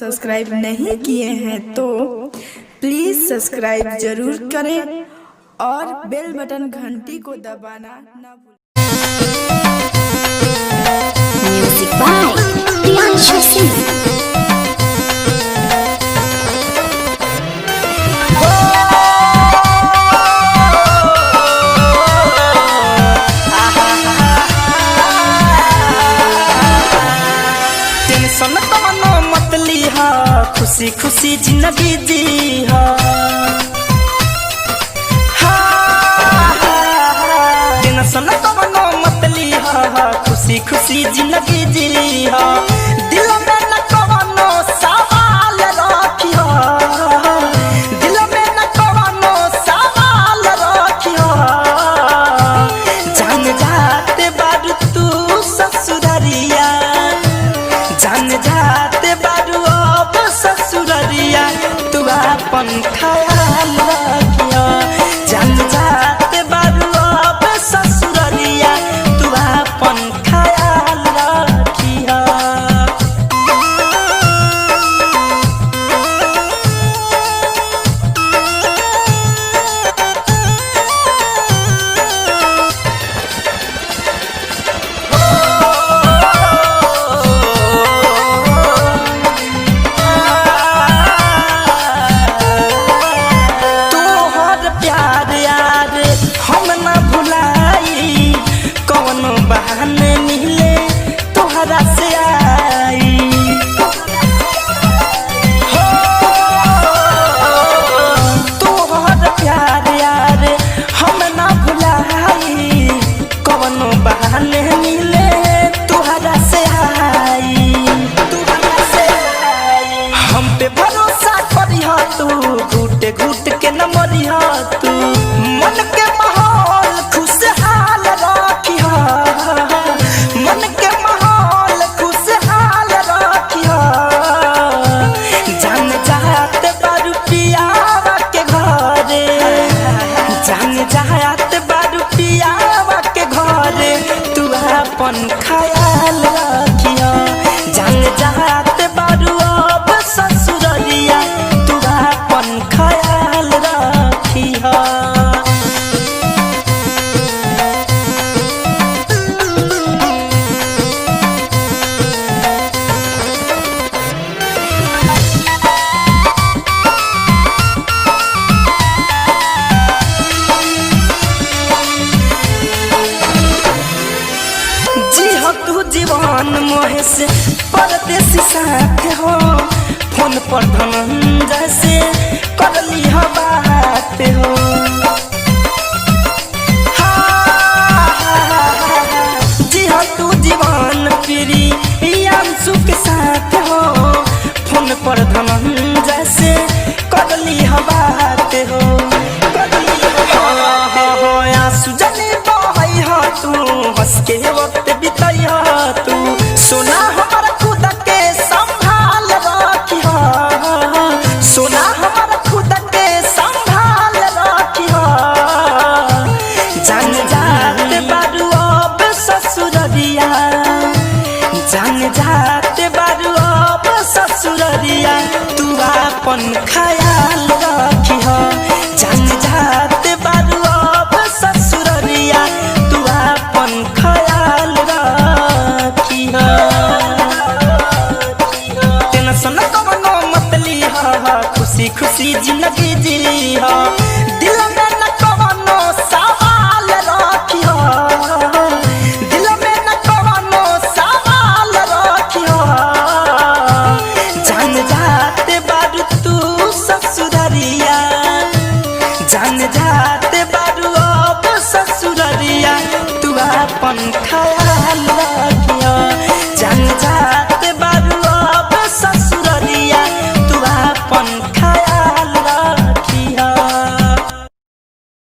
Subscribe नहीं किए हैं तो प्लीज़ सब्सक्राइब जरूर करें और बेल बटन घंटी को दबाना ना भूलें। Music by Priyanshu Singh. Tension कवनो मत लीहा, खुशी खुशी जिंदगी जीहा। टेंशन कवनो मत लीहा, खुशी खुशी जिंदगी जीहा। दिल में न कवनो सवाल रखिहा, दिल में न कवनो सवाल रखिहा। जान जाते बारू तू ससुररिया, जान जाते बारू अब ससुररिया, तू अपन ख्याल रखिया। जान जाते बारू अब ससुररिया, तू अपन ख्याल रखिया। तोहर प्यार यार हम ना भुलाई, कौनो बहाने मिले तोहरा से आई। हो, तोहर प्यार यार हम ना भुलाई, कौनो बहाने मिले तोहरा से आई, तोहरा से आई। हम पे भरोसा करिहा तू, घूट घूट के न मरिहा तू। मन के माहौल खुशहाल रखिहा, मन के माहौल खुशहाल रखिहा। जान जात बारू पियावा के घरे, जान जात बारू पियावा के घरे, तू अपन ख्याल रखिहा। जान जात बारू अब ससुररिया, तू अपन ख्याल रखिहा। जी हो तू जीवन मोहे से परदेसी साथ हो, फोन पर धनंजय से कर ली हो बात हो। हाँ, जी हो तू जीवन प्री अंशु के साथ हो, फोन पर धनंजय से कर ली हो बात हो, कर ली हो बात हो। आंसू जले बहई हो तू, हंस के वक्त बितई हो तू। सोना हमारा खुद के संभाल रखिहा, सोना हमारा खुद के संभाल रखिहा। जान जात बारू अब ससुररिया, जान जात बारू अब ससुररिया, तू अपन ख्याल रखिहा। जान जात बारू अब ससुररिया, तू अपन ख्याल रखिहा। टेंशन कवनो मत लीहा, खुशी खुशी जिंदगी जीहा।